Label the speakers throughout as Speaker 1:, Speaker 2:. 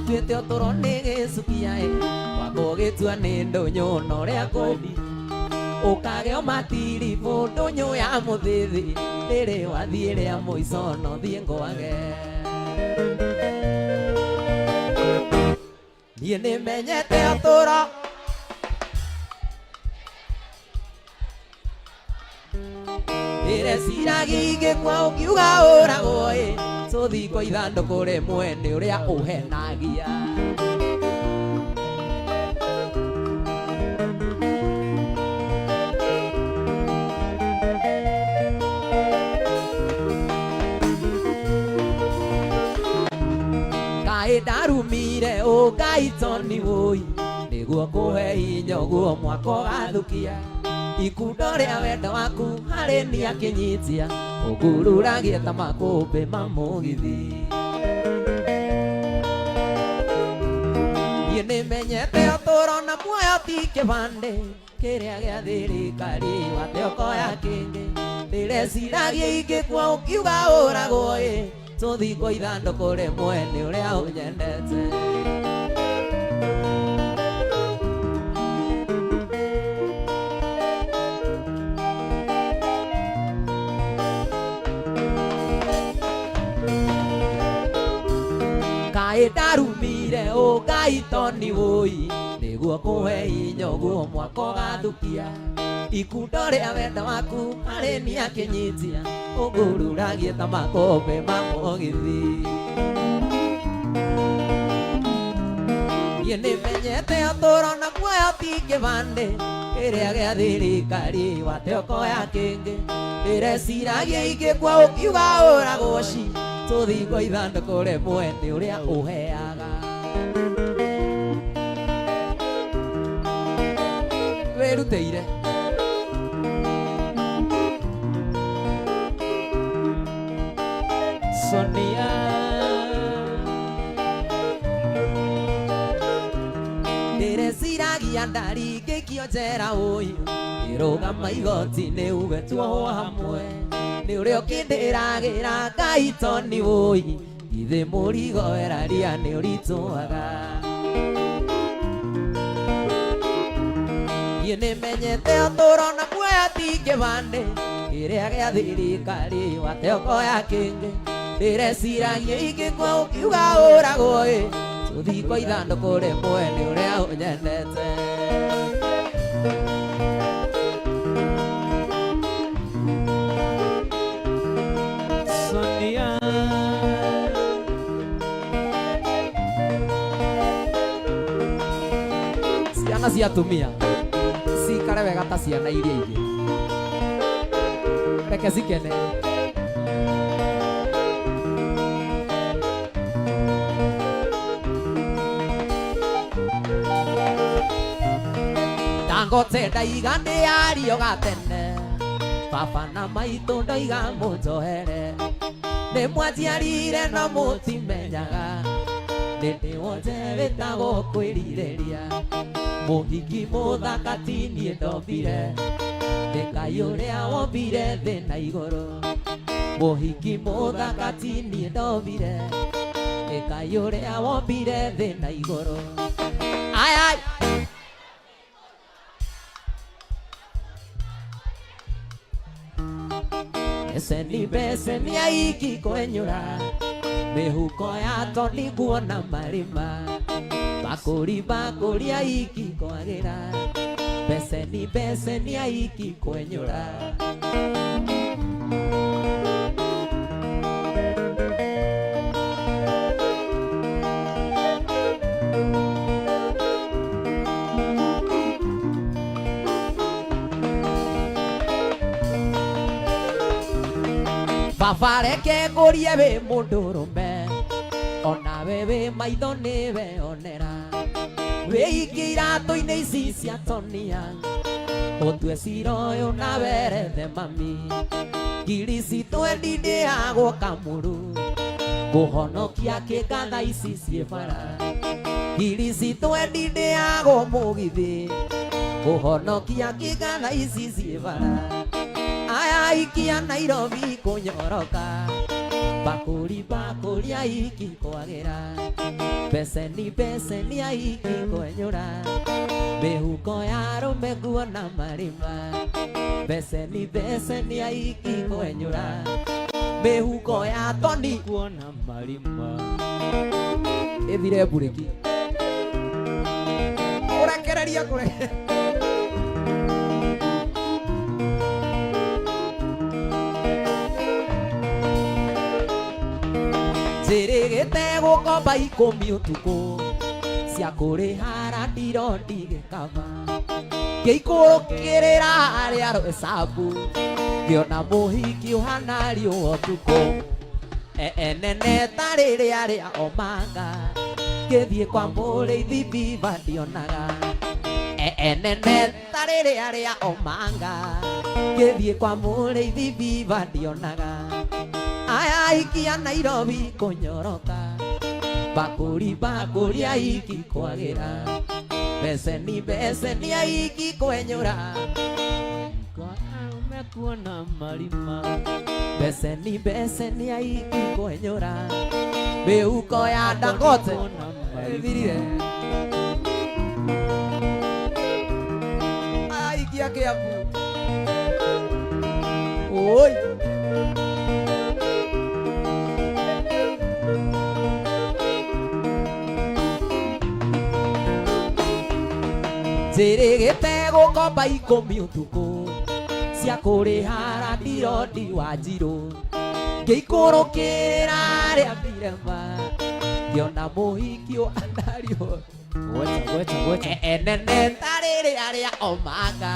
Speaker 1: Ũtuĩte ũtũro nĩ gĩcukia ĩ, wamba ũgĩtua nĩ ndũnyũ na ũrĩa kũndi ũkagĩa matiribũ ndũnyũ ya mũthĩthĩ rĩrĩ wathiĩ rĩa mũico no thiĩ ngwage. Niĩ nĩmenyete ũtũro ndĩreciragia ingĩkua ũkiuga ũragwo ĩ tũthikwo ithandũkũ rĩmwe nĩ ũrĩa ũhenagia. Kaĩ ndarumire ũngai toni wũi nĩguo kũhe hinya ũguo mwaka ũgathukia ikundo rĩa wendo waku harĩ niĩ akĩnyitia ũngururagie ta makũmbĩ ma mũgithi. Niĩ nĩmenyete ũtũũro na muoyo ti kĩbandĩ kĩrĩa gĩa thirikari wate ũkoya kĩngĩ ndĩreciragia ingĩkua ũkiuga ũragwo ĩ tũthikwo ithandũkũ rĩmwe nĩ ũrĩa ũnyendete. Kaĩ ndarumire ũngai toni wũi nĩguo kũhe hinya ũguo mwaka ũgathukia ikundo rĩa wendo waku harĩ niĩ akĩnyitia ũngururagie ta makũmbĩ ma mũgithi. Niĩ nĩmenyete ũtũũro na muoyo ti kĩbandĩ kĩrĩa gĩa thirikari wate ũkoya kĩngĩ ndĩreciragia ingĩkua ũkiuga ũragwo ci tũthikwo ithandũkũ rĩmwe nĩ ũrĩa ũheaga. Wĩrutĩire Sonia ndĩreciragia ndaringĩkio njera ũyũ ĩrũgama igoti-inĩ uge tuohwo hamwe nĩ ũrĩa ũkĩndĩragĩra Ngai toni wũi githĩ mũrigo weraria nĩ ũritũhaga. Niĩ nĩmenyete ũtũũro na muoyo ti kĩbandĩ kĩrĩa gĩa thirikari wate ũkoya kĩngĩ ndĩreciragia ingĩkua ũkiuga ũragwo ĩ tũthikwo ithandũkũ rĩmwe nĩ ũrĩa ũnyendete.
Speaker 2: Sonia.
Speaker 1: Ciana cia atumia cikare wega ta ciana iria ingĩ reke cikene. Dangote ndaiga ndĩario gatene baba na maitũ ndoiga mũnjohere nĩ mwanjiarire no mũtimenyaga nĩ ndĩ wonje wĩtagwo kwĩrirĩria mũhiki mũthaka ti niĩ ndombire nĩ Ngai ũrĩa wombire thĩ na igũrũ mũhiki mũthaka ti niĩ ndombire nĩ Ngai ũrĩa wombire thĩ na igũrũ. Ai ai Beseni beseni aiki kwenyura mihuko ya toni kuona marima bakuri bakuri aiki kwagira beseni beseni aiki kwenyura. Baba reke ngũrie wĩ mũndũrũme onawe wĩ maitho nĩ weonera wĩikie iratũ-inĩ ici cia tonia ũtue cira ũyũ na werethe mami ngiri citũ endi ndĩagwo kamũrũ ngũhonokia kĩngatha ici ciĩ bara ngiri citũ endi ndĩagwo mũgithi ngũhonokia kĩngatha ici ciĩ bara aya aikia Nairobi kũnyoroka Bakũri bakũri aiki kwagĩra, beceni beceni aiki kwenyũra, mĩhuko ya arũme nguona marima, beceni beceni aiki kwenyũra, mĩhuko ya toni
Speaker 2: kuona marima.
Speaker 1: Ĩthire mburĩki ũrekereria kũre. Njĩrĩgĩte gũkomba ikũmi ũtukũ cia kũrĩha randiro ndigĩkaba, ngĩikũrũkĩrĩra arĩa rwecabu, ngĩona mũhiki ũhana riũa ũtukũ, enene ta rĩrĩa rĩa omanga, ngĩthiĩ kwa mũrĩithi biba ndionaga, enene ta rĩrĩa rĩa omanga, ngĩthiĩ kwa mũrĩithi biba ndionaga, aya aiki a Nairobi kũnyoroka, bakũri bakũri aiki kwagĩra, beceni beceni aiki kwenyũra,
Speaker 2: Kwa arũme kuona marima.
Speaker 1: Beceni beceni aiki kwenyũra, mĩhuko ya Dangote
Speaker 2: Kuona marima.
Speaker 1: ĩthirire aiki a Kiambu oi. Njĩrĩgĩte gũkomba ikũmi ũtukũ cia kũrĩha randirondi wa njirũ, ngĩikũrũkĩrĩra arĩa mirema, ngĩona mũhiki ũhana
Speaker 2: Gwecha gwecha gwecha.
Speaker 1: Enene ta rĩrĩa rĩa omanga,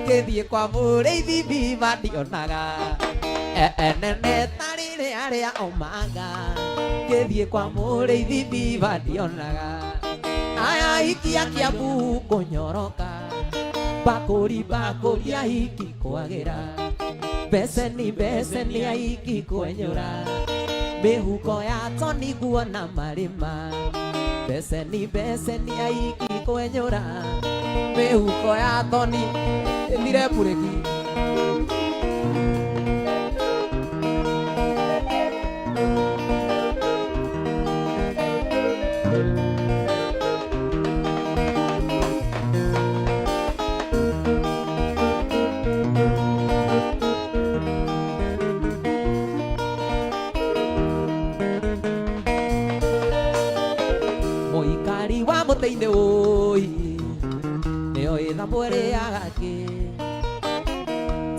Speaker 1: ngĩthiĩ kwa mũrĩithi biba ndionaga, enene ta rĩrĩa rĩa omanga, ngĩthiĩ kwa mũrĩithi biba ndionaga, aya aiki a Kiambu kũnyoroka, bakũri bakũri aiki kwagĩra, beceni beceni aiki kwenyũra, mĩhuko ya toni guona marima, beceni beceni aiki kwenyũra, mĩhuko ya toni ĩthire mburĩki. Mũikari wa mũtĩ-inĩ ũi nĩoĩ thambo ĩrĩaga kĩ,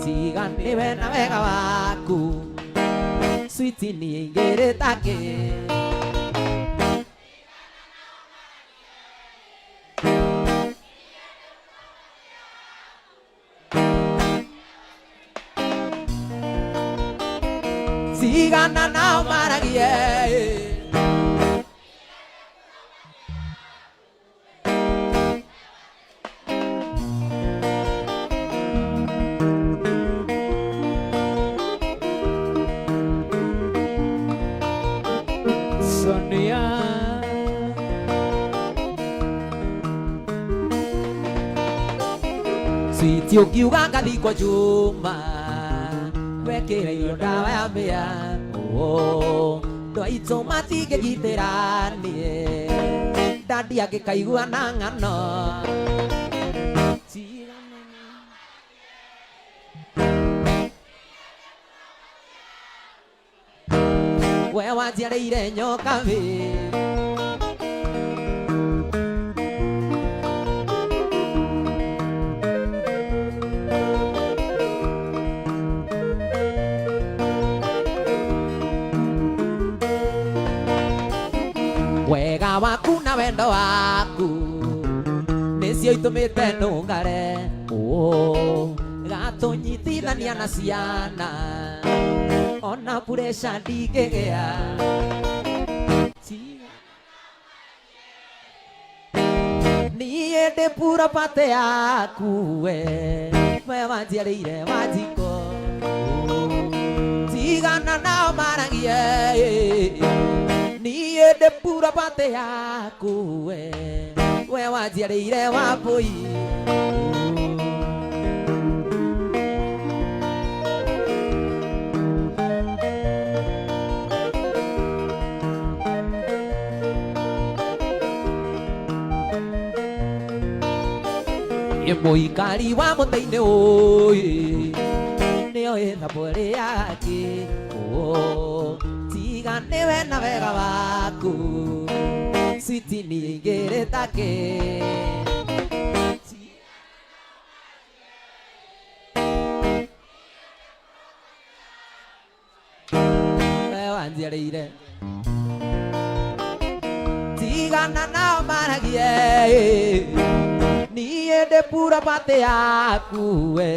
Speaker 1: tiga nĩwe na wega waku switi nĩ ĩingĩrĩta kĩ. Tigana nao maragie.
Speaker 2: Sonia.
Speaker 1: Switi ũkiuga ngathi kwa Juma wekĩrĩirwo ndawa ya mĩa, ndũ aitũ matingĩgitĩra niĩ ndandi angĩkaigua na ng'ano. We wanjiarĩire nyoka wĩ. Wega waku na wendo waku nĩcio itũmĩte ndũngare, gatũnyitithania na ciana ona pureca ndingĩgĩa. Niĩ ndĩ purapate yaku we, we wanjiarĩire wanjiko, tigana nao maragie, niĩ ndĩ purapate yaku we, we wanjiarĩire wambũi. Ĩ mũikari wa mũtĩ-inĩ ũĩ nĩo ĩthabũ yake tiga nĩwe na wega waku switi niingĩrĩtake. We wanjiarĩire tigana nao maragie niĩ ndĩ pura pate yaku we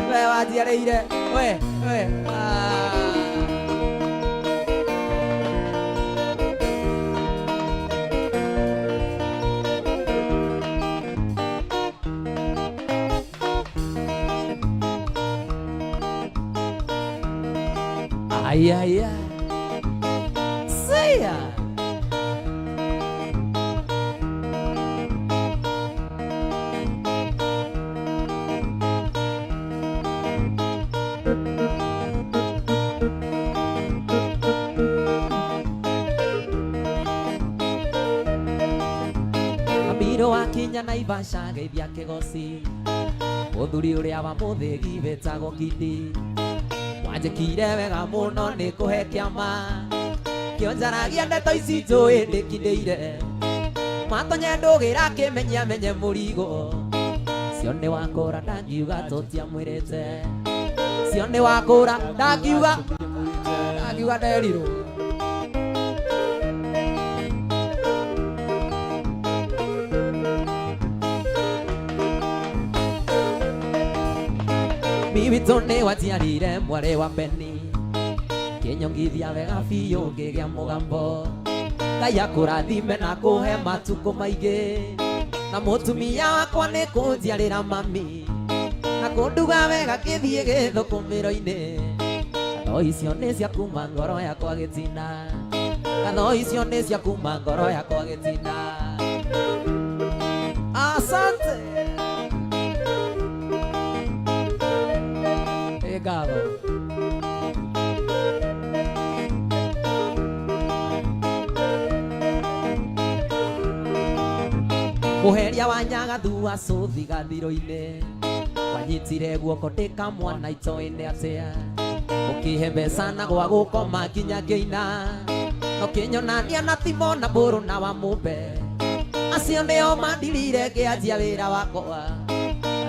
Speaker 1: we wanjiarĩire we we ah. Ay, ay, ay. Sia. Ambiro wakinya Naivasha geithia kĩgoci mũthuri ũrĩa wa mũthĩgi wĩtagwo Kindi wanjĩkire wega mũno nĩ kũhe kĩama kĩonjaragia ndeto ici njũĩ ndĩkindĩire matonye ndũgĩra kĩmenyia menye mũrigo cio nĩ wakũra ndangiuga tũtiamwĩrĩte cio nĩ wakũra ndangiuga ndangiuga nderirwo. Mimi nĩ waciarire mwarĩ wa Beni kĩnyongithia wega biũ ngĩgĩa mũgambo Ngai akũrathime na kũhe matukũ maingĩ na mũtumia wakwa nĩ kũnjiarĩra mami na kũnduga wega kĩthiĩ gĩthũkũmĩro-inĩ ngatho icio nĩ cia kuma ngoro yakwa gĩtina ngatho icio nĩ cia kuma ngoro yakwa gĩtina. Asante. Ĩ ngatho. Mũheria wa Nyagathu acũthi gathiro-inĩ wanyitire guoko ndĩ kamwana itoĩ-inĩ atĩa ũkĩhe mbeca na gwa gũkoma nginya ngĩina no kĩnyonania na Timo na Mbũrũ na wa Mũmbe acio nĩo mandirire ngĩanjia wĩra wakwa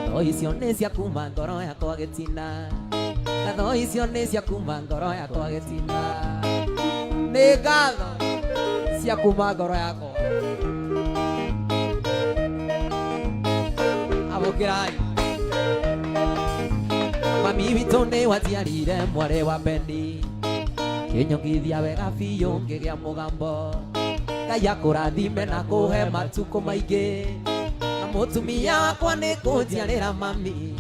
Speaker 1: ngatho icio nĩ cia kuma ngoro yakwa gĩtina ngatho icio nĩ cia kuma ngoro yakwa gĩtina nĩ ngatho cia kuma ngoro yakwa. Amũkĩrai. Mami witũ nĩ waciarire mwarĩ wa Beni kĩnyongithia wega biũ ngĩgĩa mũgambo Ngai akũrathime na kũhe matukũ maingĩ na mũtumia wakwa nĩ kũnjiarĩra mami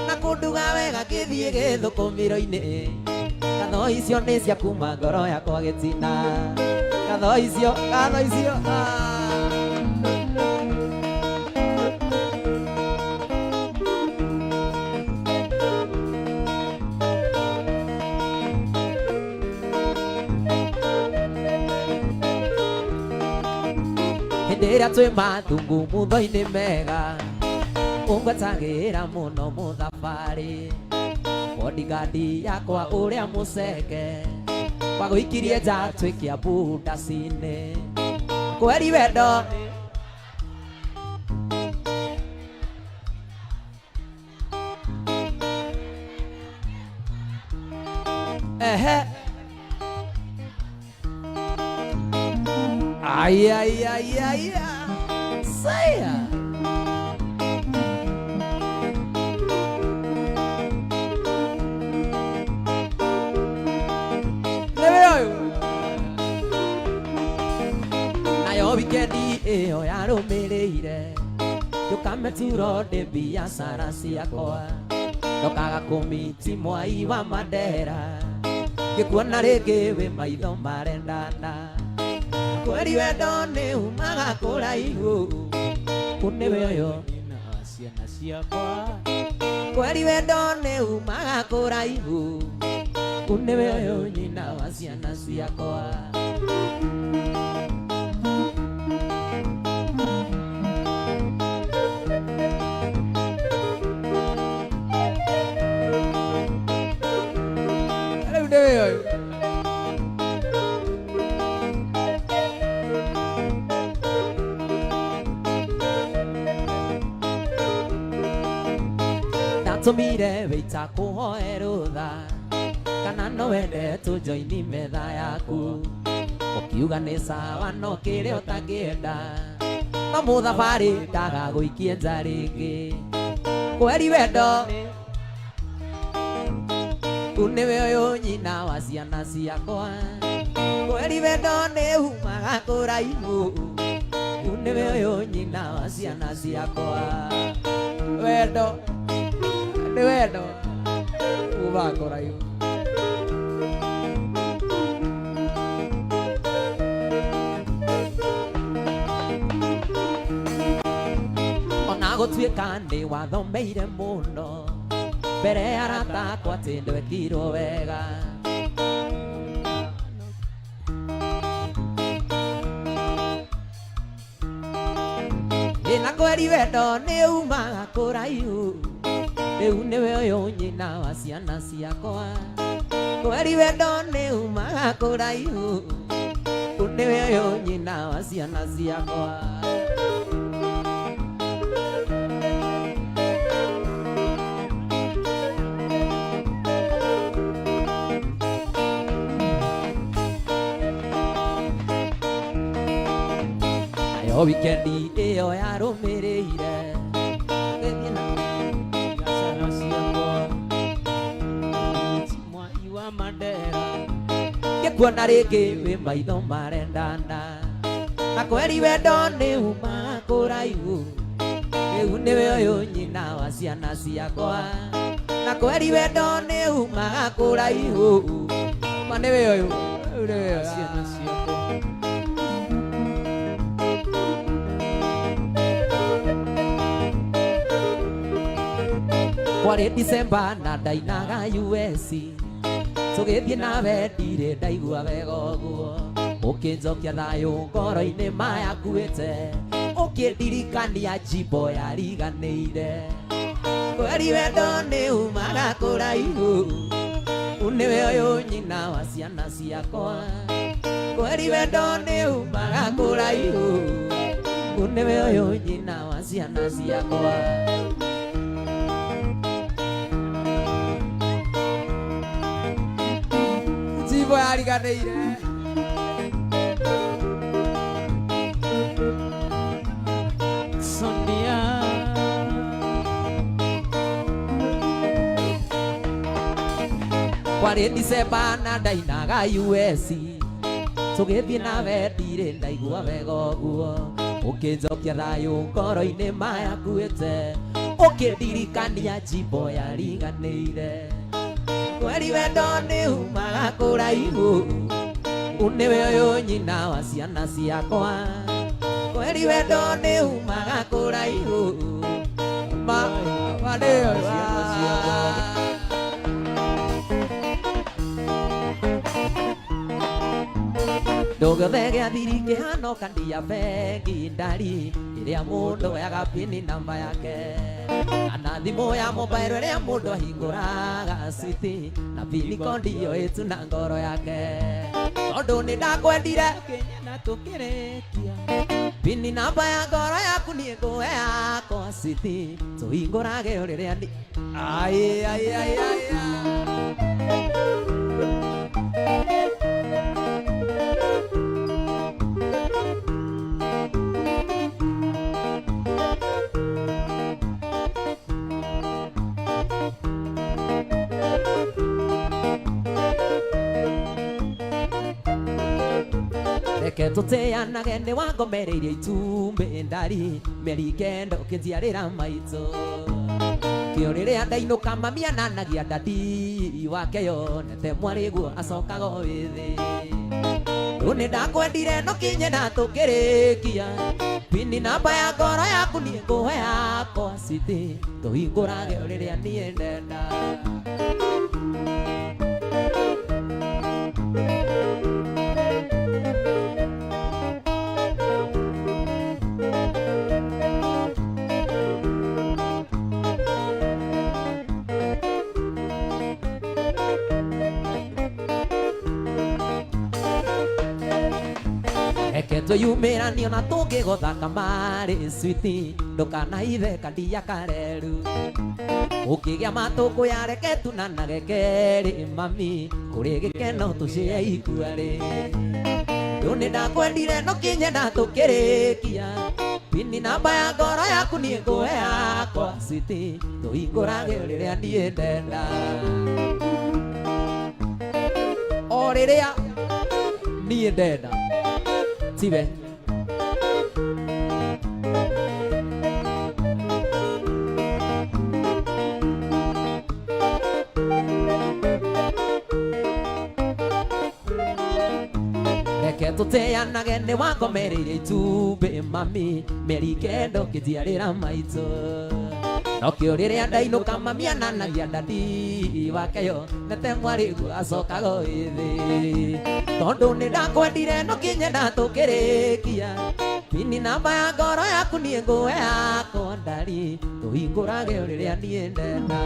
Speaker 1: na kũnduga wega kĩthiĩ gĩthũkũmĩro-inĩ ngatho icio nĩ cia kuma ngoro yakwa gĩtina ngatho icio ah. Hĩndĩ ĩrĩa twĩ mathungu mutho-inĩ mega ũngwatagĩra mũno mũthabarĩ bodyguard yakwa ũrĩa mũceke wagũikirie nja twĩ Kiambu ndaci-inĩ kweri wendo ehe. Ai, ai, ai, ai, ai. Saya. Nĩwe ũyũ. Nayo wikendi ĩyo yarũmĩrĩire ngĩũka meturo ndĩ biacara ciakwa ndokaga kũmiti mwai wa Mandera ngĩkuona rĩngĩ wĩ maitho marendana kweri wendo nĩ umaga kũraihu kũ nĩwe ũyũ
Speaker 2: Nyina wa ciana ciakwa
Speaker 1: kweri wendo nĩ umaga kũraihu kũ nĩwe ũyũ nyina wa ciana ciakwa. Nĩwe ũyũ. Ndatũmire wĩita kũhoe rũtha kana no wende tũjoini metha yaku, ũkiuga nĩ sawa no kĩrĩa ũtangĩenda no mũthabarĩ ndagagũikie nja rĩngĩ. Kweri wendo tu nĩwe ũyũ nyina wa ciana ciakwa, kweri wendo nĩ umaga kũraihu, tu nĩwe ũyũ nyina wa ciana ciakwa. Wendo nĩ wendo umaga kũraihu. Ona gũtuĩka nĩ wathomeire mũno mbere ya arata akwa atĩ ndwekirwo wega, ĩna kweri wendo nĩ umaga kũraihu, rĩu nĩwe ũyũ nyina wa ciana ciakwa. Kweri wendo nĩ umaga kũraihu, rĩu nĩwe ũyũ nyina wa ciana ciakwa. Nayo wikendi ĩyo yarũmĩrĩire tũgĩthiĩ na
Speaker 2: Ciana ciakwa Mwai wa Mandera
Speaker 1: ngĩkuona rĩngĩ wĩ maitho marendana, na kweri wendo nĩ umaga kũraihu, rĩu nĩwe ũyũ nyina wa ciana ciakwa. Na kweri wendo nĩ umaga kũraihu, ma nĩwe ũyũ, rĩu nĩwe ũyũ.
Speaker 2: Ciana ciakwa.
Speaker 1: Kwarĩ December na ndainaga US, tũgĩthiĩ nawe ndirĩ ndaigua wega ũguo, ũkĩnjokia thayũ ngoro-inĩ mayakuĩte, ũkĩndirikania njimbo yariganĩire. Kweri wendo nĩ umaga kũraihu, nĩwe ũyũ nyina wa ciana ciakwa. Kweri wendo nĩ umaga kũraihu, nĩwe ũyũ nyina wa ciana ciakwa. Njimbo yariganĩire.
Speaker 2: Sonia
Speaker 1: Kwarĩ December na ndainaga US, tũgĩthiĩ nawe ndirĩ ndaigua wega ũguo, ũkĩnjokia thayũ ngoro-inĩ mayakuĩte, ũkĩndirikania njimbo yariganĩire. Kweri wendo nĩ umaga kũraihu, nĩwe ũyũ nyina wa ciana ciakwa. Kweri wendo nĩ umaga kũraihu, ma ma nĩwe ũyũ.
Speaker 2: Ciana ciakwa.
Speaker 1: Ndũgĩothe gĩa thiri kĩhano kandi ya bengi ndari ĩrĩa mũndũ oyaga pini namba yake, kana thimũ ya mobile ĩrĩa mũndũ ahingũraga citi na pini kondi ĩyo ĩtu na ngoro yake. Tondũ nĩ ndakwendire
Speaker 2: Kinya tũkĩrĩkia
Speaker 1: pini namba ya ngoro yaku niĩ ngũhe yakwa citi tũhingũrage o rĩrĩa ni ai ai ai ai ai. Reke tũteanage nĩ wangomereirie itumbĩ ndari mĩeri kenda ũkĩnjiarĩra maitũ, kĩo rĩrĩa ndainũka mami ananagia ndadi wake yonete mwarĩguo acokaga o wĩthĩ. Rĩu nĩ ndakwendire no kinye na tũkĩrĩkia pini namba ya ngoro yaku niĩ ngũhe yakwa citi tũhingũrage o rĩrĩa niĩ ndenda. Twĩyumĩranio na tũngĩgotha kamarĩ switi ndũkanaithe kandia kareru ũkĩgĩa matũkũ yareke tunanage kerĩ mami kũrĩ gĩkeno tũcĩe ikuarĩ ndũ nĩ ndakwendire no kĩnyenda tũkĩrĩkia pini namba ya ngoro yaku niĩ ngũhe yakwa switi tũhingũrage rĩrĩa niĩ ndenda o rĩrĩa niĩ ndenda tiwe reke tũteanage nĩ wakomereire itumbĩ mami mĩeri kenda ũkĩnjiarĩra maitũ nokĩo rĩrĩa ndainũka mami ananagia ndadi wakeyo nete mwarĩguo acokaga ĩthĩ tondũ nĩ ndakwendire no kĩnyenda tũkĩrĩkia pini namba ya ngoro yaku niĩ ngũhe yakwa ndari tũhingũrage rĩrĩa niĩ ndenda.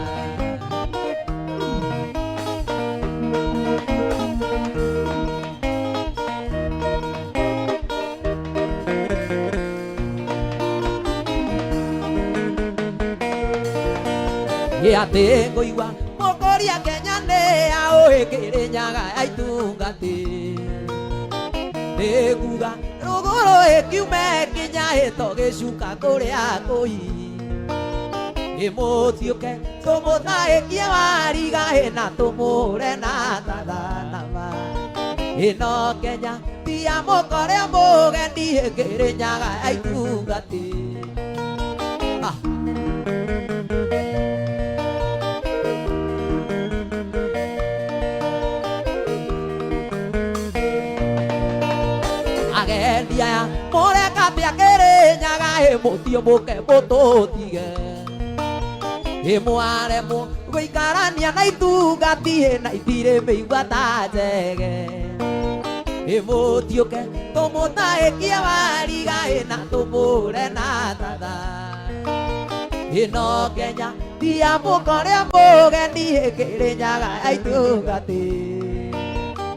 Speaker 1: Atĩ ngũigua mũkũria Kenya nĩ aũĩ Kĩrĩnyaga ya itungati nĩnguga rũgũrũ ĩkiume kinya ĩto gĩcuka kũrĩa kũi ĩmũtiũke tũmũthaĩkie wariga ĩna tũmũre na tathanama ĩno Kenya tia mũkore mũgeni Kĩrĩnyaga ya itungati. Ah. Agendi aya mũreka atĩa Kĩrĩnyaga ĩ mũthiĩ mũke mũtũtige ĩ mwaremwo gũikarania na itungati ĩ na itirĩ mĩigua ta njege ĩ mũtiũke tũmũtaĩkie wariga ĩ na tũmũre na tatha ĩno Kenya tia mũkore mũgeni ĩ Kĩrĩnyaga ya itungati.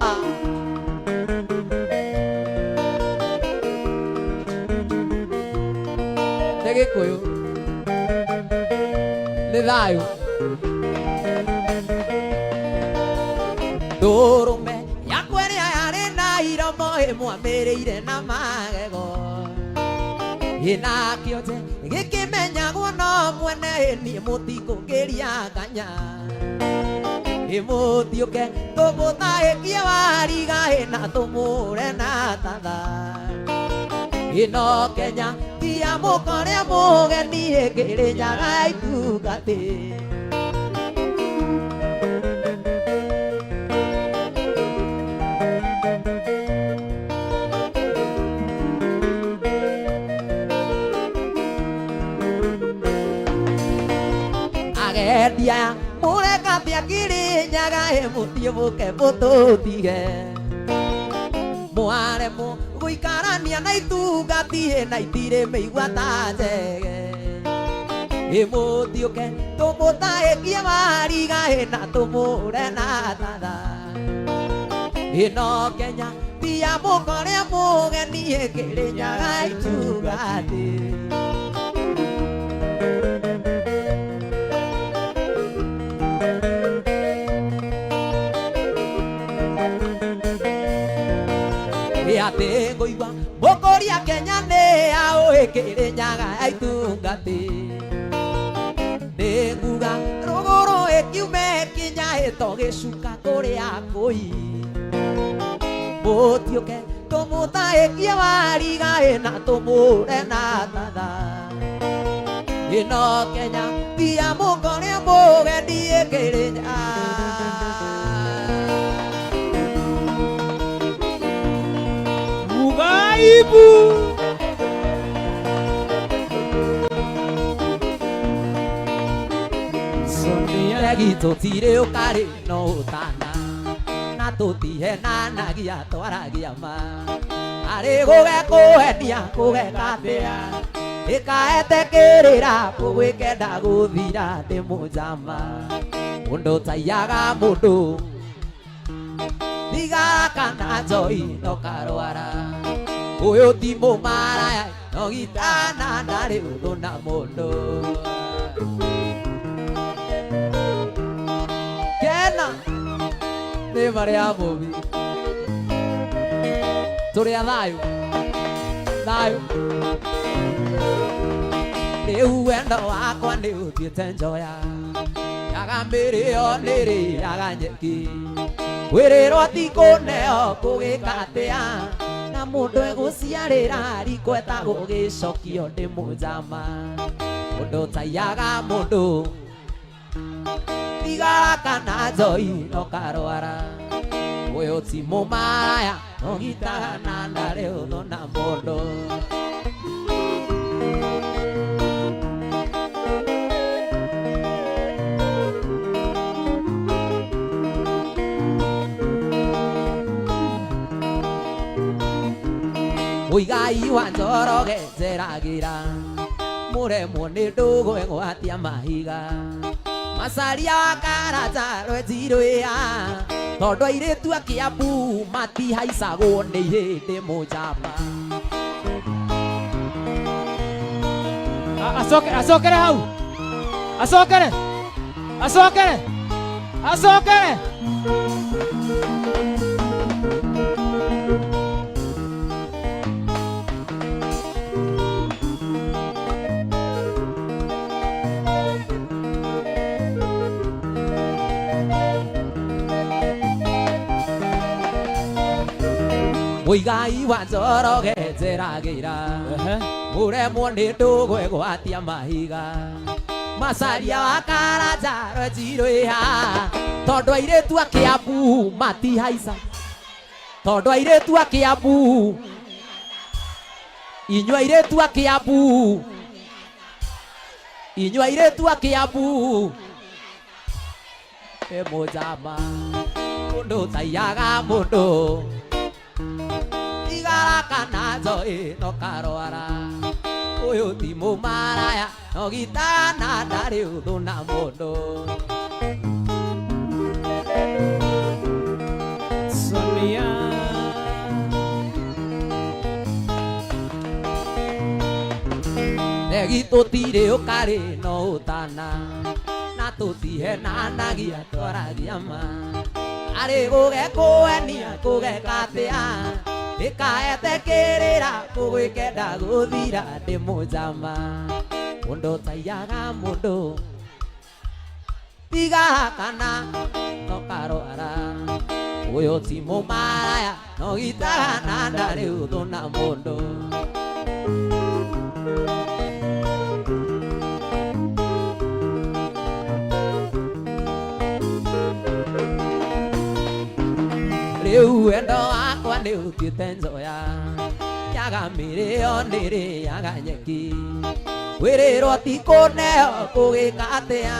Speaker 1: Ah. Nĩ Gĩkũyũ nĩ thayũ ndũrũme yakwa ĩrĩa yarĩ na iromo ĩmwamĩrĩire na magego ĩna kĩonje gĩkĩmenyagwo no mwene niĩ mũtikũngĩria kanya ĩmũtiũke tũmũthaĩkie wariga ĩna tũmũre na tatha ĩno Kenya tia mũkore mũgeni Kĩrĩnyaga ya itungati. Agendi aya mũreka atĩa Kĩrĩnyaga ĩ mũthiĩ mũke mũtũtige mwaremwo gũikarania na itungati ĩ na itirĩ mĩigua ta njege ĩ mũtiũke tũmũtaĩkie wariga ĩ na tũmũre na tatha ĩno Kenya tia mũkore mũgeni ĩ Kĩrĩnyaga itungati. Atĩ ngũigua mũkũria Kenya nĩ aũĩ Kĩrĩnyaga ya itungati nĩnguga rũgũrũ ĩkiume kinya ĩto gĩcuka kũrĩa kũi mũtiũke tũmũthaĩkie wariga ĩna tũmũre na tatha ĩno Kenya tia mũkore mũgeni Kĩrĩnyaga.
Speaker 2: Ugaibu. Sonia
Speaker 1: Regi tũtirĩ ũkarĩ no ũtana na tũtihenanagia twaragia ma arĩ gũgekũhenia kũgeka atĩa ĩkaete kĩrĩra kũgwĩkenda gũthira ndĩ mũnjama mũndũ taiyaga mũndũ thigara kana njoi no karwara Ũyũ ti mũmaraya no gitana ndarĩ ũthũ na mũndũ. Kena nĩ marĩa mũbi tũrĩ a thayũ thayũ. Rĩu wendo wakwa nĩ ũthiĩte njoya yaga mĩrĩo nĩrĩaga nyeki kwĩrĩrwo ti kũneo kũgĩka atĩa na mũndũ egũciarĩra riko etagwo gĩcokio ndĩ mũnjama mũndũ taiyaga mũndũ thigara kana njoi no karwara ũyũ ti mũmaraya no gitaga na ndarĩ ũthũ na mũndũ. Mũigai wa Njoroge njeragĩra mũremwo nĩ ndũgũ egwatia mahiga macaria wa Karanja rwenjirwĩa tondũ airĩtu a Kĩambu matihaicagwo nĩ ihĩndĩ mũnjamba.
Speaker 2: Acoke acokere hau. Acokere. Acokere. Acokere.
Speaker 1: Mũigai wa Njoroge njeragĩra mũremwo nĩ ndũgũ egwatia mahiga macaria wa Karanja rwenjirwĩa tondũ airĩtu a Kĩambu matihaica tondũ airĩtu a Kĩambu inyuĩ airĩtu a Kĩambu inyuĩ airĩtu a Kĩambu ĩ mũnjama mũndũ taiyaga mũndũ thigara kana njoi no karwara ũyũ ti mũmaraya no gitana ndarĩ ũthũ na mũndũ.
Speaker 2: Sonia.
Speaker 1: Regi tũtirĩ ũkarĩ no ũtana na tũtihenanagia twaragia ma arĩ gũgekũenia kũgeka atĩa ndĩkaete kĩrĩra kũgwĩkenda gũthira ndĩ mũnjama mũndũ taiyaga mũndũ thigara kana no karwara ũyũ ti mũmaraya no gitaga na ndarĩ ũthũ na mũndũ. Rĩu wendo wakwa nĩ ũthiĩte njoya yaga mĩrĩo nĩrĩaga nyeki kwĩrĩrwo ti kũneo kũgĩka atĩa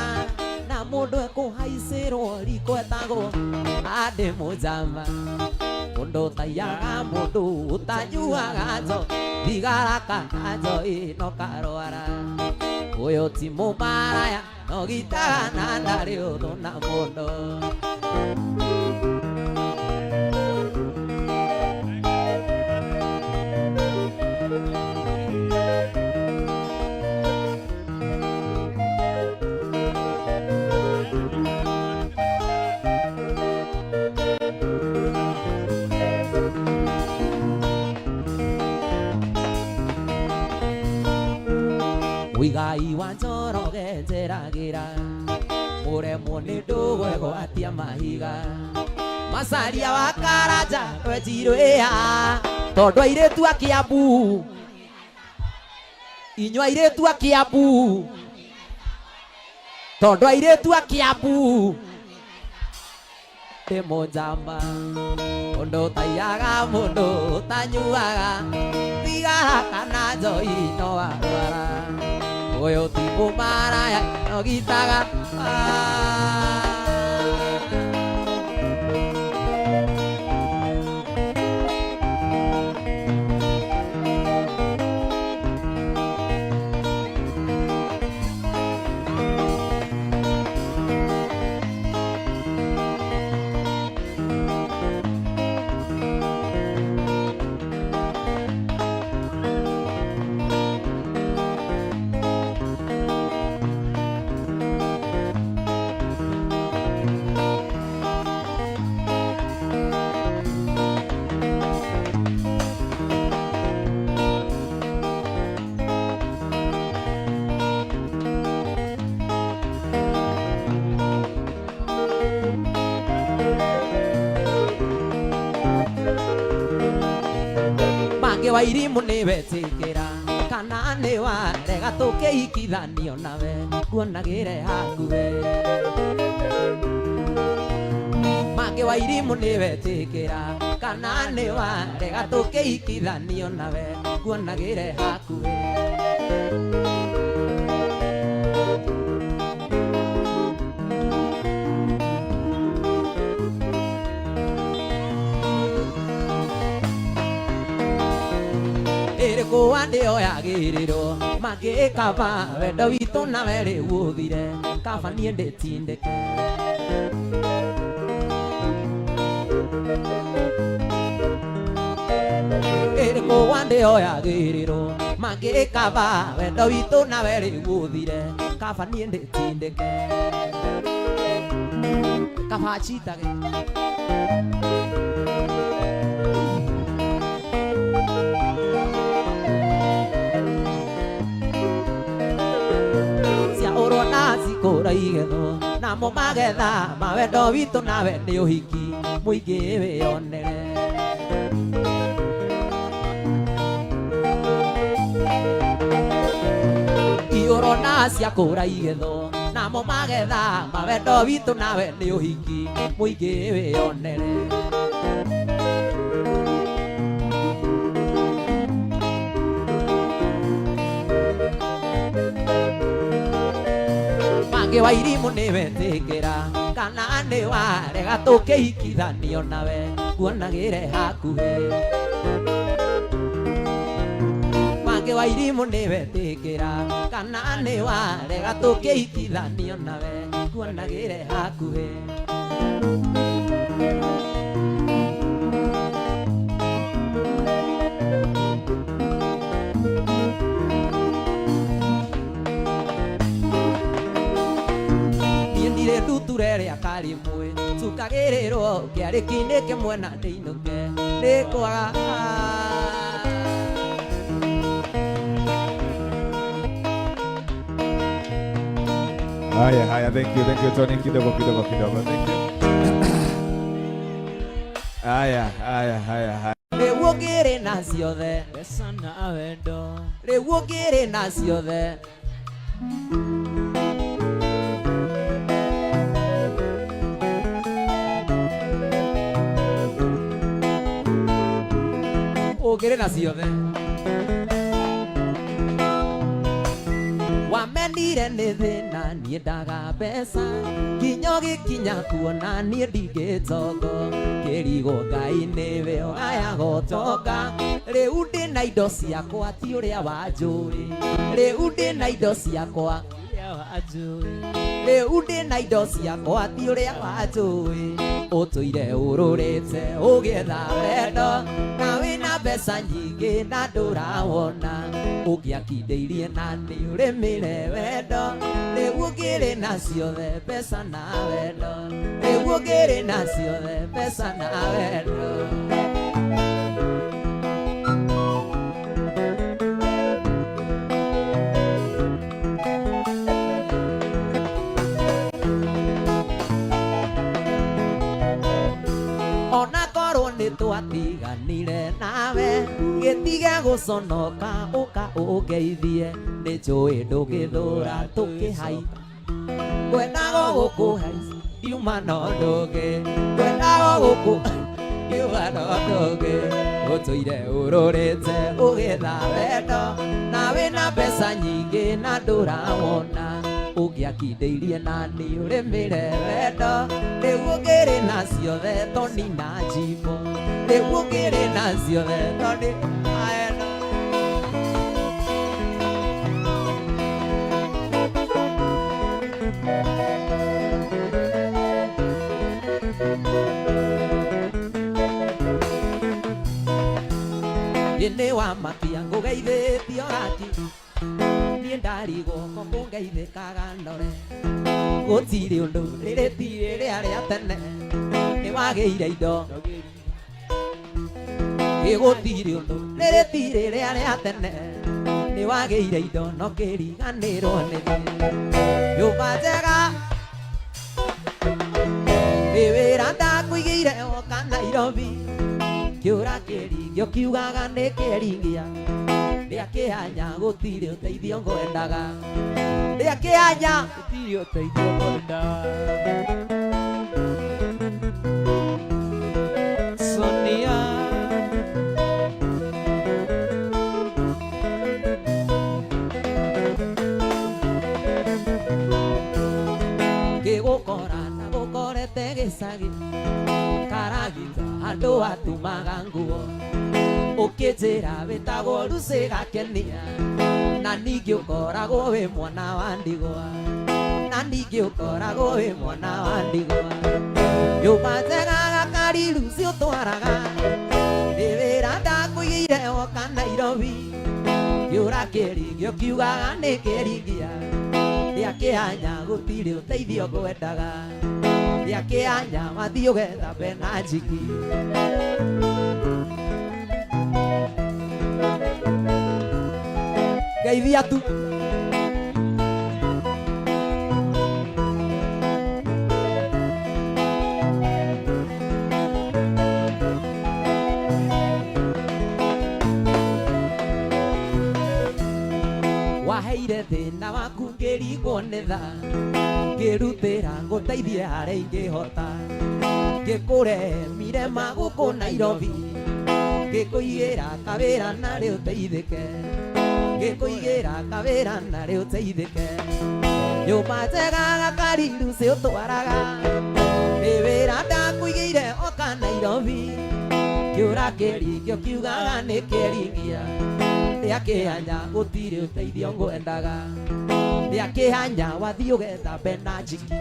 Speaker 1: na mũndũ ekũhaicĩrwo riko etagwo andĩ mũnjama mũndũ taiyaga mũndũ ũtanyuaga njo thigara kana njoi no karwara ũyũ ti mũmaraya no gitaga na ndarĩ ũthũ na mũndũ. Mũigai wa Njoroge njeragĩra mũremwo nĩ ndũgũ egwatia mahiga macaria wa Karanja rwenjirwĩa tondũ airĩtu a Kĩambu inyuĩ airĩtu a Kĩambu tondũ airĩtu a Kĩambu ndĩ mũnjama mũndũ taiyaga mũndũ ũtanyuaga thigara kana njoi no arwara ũyũ ti mũmaraya no gitaga. Mangĩ wa irimũ nĩ wetĩkĩra kana nĩ warega tũkĩhikithanio nawe nguonagĩre hakuhĩ. Mangĩ wa irimũ nĩ wetĩkĩra kana nĩ warega tũkĩhikithanio nawe nguonagĩre hakuhĩ. Ĩrĩkũ wandĩoyagĩrĩrwo mangĩkaba wendo witũ nawe rĩu ũthire kaba niĩ ndĩtindĩke. Ĩrĩkũ wandĩoyagĩrĩrwo mangĩkaba wendo witũ nawe rĩu ũthire kaba niĩ ndĩtindĩke kaba chitage. Cia ũrona cikũra igethwo namo magetha ma wendo witũ nawe nĩ ũhiki mũingĩ wĩyonere. Iũrona ciakũra igethwo namo magetha ma wendo witũ nawe nĩ ũhiki mũingĩ wĩyonere. Mangĩ wa irimũ nĩ wetĩkĩra kana nĩ warega tũkĩhikithanio nawe nguonagĩre hakuhĩ. Mangĩ wa irimũ nĩ wetĩkĩra kana nĩ warega tũkĩhikithanio nawe nguonagĩre hakuhĩ. Niĩ ndirĩ nduture rĩa karĩmwe tukagĩrĩrwo kĩarĩki-inĩ kĩmwe na ndĩinũke nĩ kwaga.
Speaker 3: Haya, haya, thank you Tony, kidogo kidogo kidogo, thank you. Haya, haya, haya, haya.
Speaker 1: Rĩu ũngĩrĩ na ciothe
Speaker 2: mbeca na wendo
Speaker 1: rĩu ũngĩrĩ na ciothe ũngĩrĩ na ciothe wamenire nĩ thĩna niĩ ndaga mbeca nginya ũgĩkinya kuona niĩ ndingĩtongo kĩrigo Ngai nĩwe ũgayaga ũtonga rĩu ndĩna indo ciakwa ti ũrĩa wanjũĩ rĩu ndĩna indo ciakwa
Speaker 2: ũrĩa wanjũĩ
Speaker 1: rĩu ndĩna indo ciakwa ti ũrĩa wanjũĩ ũtũire ũrũrĩte ũgĩetha wendo na wĩna mbeca nyingĩ na ndũrawona ũngĩakindĩirie na nĩ ũrĩmĩre wendo rĩu ũngĩrĩ na ciothe mbeca na wendo rĩu ũngĩrĩ na ciothe mbeca na wendo. Ona korwo nĩ twatiganire nawe gĩtige gũconoka ũka ũngeithie nĩ njũĩ ndũngĩthũra tũkĩhai ngwendaga gũkũhaica ndiuma no ndũngĩ ngwendaga gũkũ ndiuma no ndũngĩ ũtũire ũrũrĩte ũgĩetha wendo na wĩna mbeca nyingĩ na ndũrawona ũngĩakindĩirie na nĩ ũrĩmĩre wendo rĩu ũngĩrĩ na ciothe toni na njimbo rĩu ũngĩrĩ na ciothe toni na wendo. Nĩ wa makia ngũgeithĩtio raki niĩ ndarigwo ko kũngeithĩkaga ndore gũtirĩ ũndũ rĩrĩ ti rĩrĩa rĩa tene nĩ wagĩire indo ĩ gũtirĩ ũndũ rĩrĩ ti rĩrĩa rĩa tene nĩ wagĩire indo no kĩriganĩrwo nĩ thĩ nyũmba njega nĩ wĩra ndakũigĩire woka Nairobi Kĩũra kĩringio kiugaga nĩ kĩringia Rĩa kĩhanya gũtirĩ ũteithio ngwendaga Rĩa kĩhanya
Speaker 2: Gũtirĩ ũteithio ngwenda. Sonia.
Speaker 1: Ngĩgũkora na gũkorete gĩcagi Karagita andũ atumaga nguo Ũkĩnjĩra wĩtagwo Lucy Gakenia Na ningĩ ũkoragwo wĩ mwana wa ndigwa Na ningĩ ũkoragwo wĩ mwana wa ndigwa Nyũmba njega gakari Lucy ũtwaraga Nĩ wĩra ndakũigĩire woka Nairobi Kĩũra kĩringio kiugaga nĩ kĩringia Rĩa kĩhanya gũtirĩ ũteithio ngwendaga Rĩa kĩhanya wathiĩ ũgethambe na njiki Geithia tu Waheire thĩna waku ngĩrigwo nĩ tha Ngĩrutĩra ngũteithie harĩa ingĩhota Ngĩkũrehe mirema gũkũ Nairobi Ngĩkũigĩra kawĩra narĩ ũteithĩke Ngĩkũigĩra kawĩra narĩ ũteithĩke Nyũmba njega gakari Lucy ũtwaraga Nĩ wĩra ndakũigĩire oka Nairobi Kĩũra kĩringio kiugaga nĩ kĩringia Rĩa kĩhanya gũtirĩ ũteithio ngwendaga Rĩa kĩhanya wathiĩ ũgethambe na njiki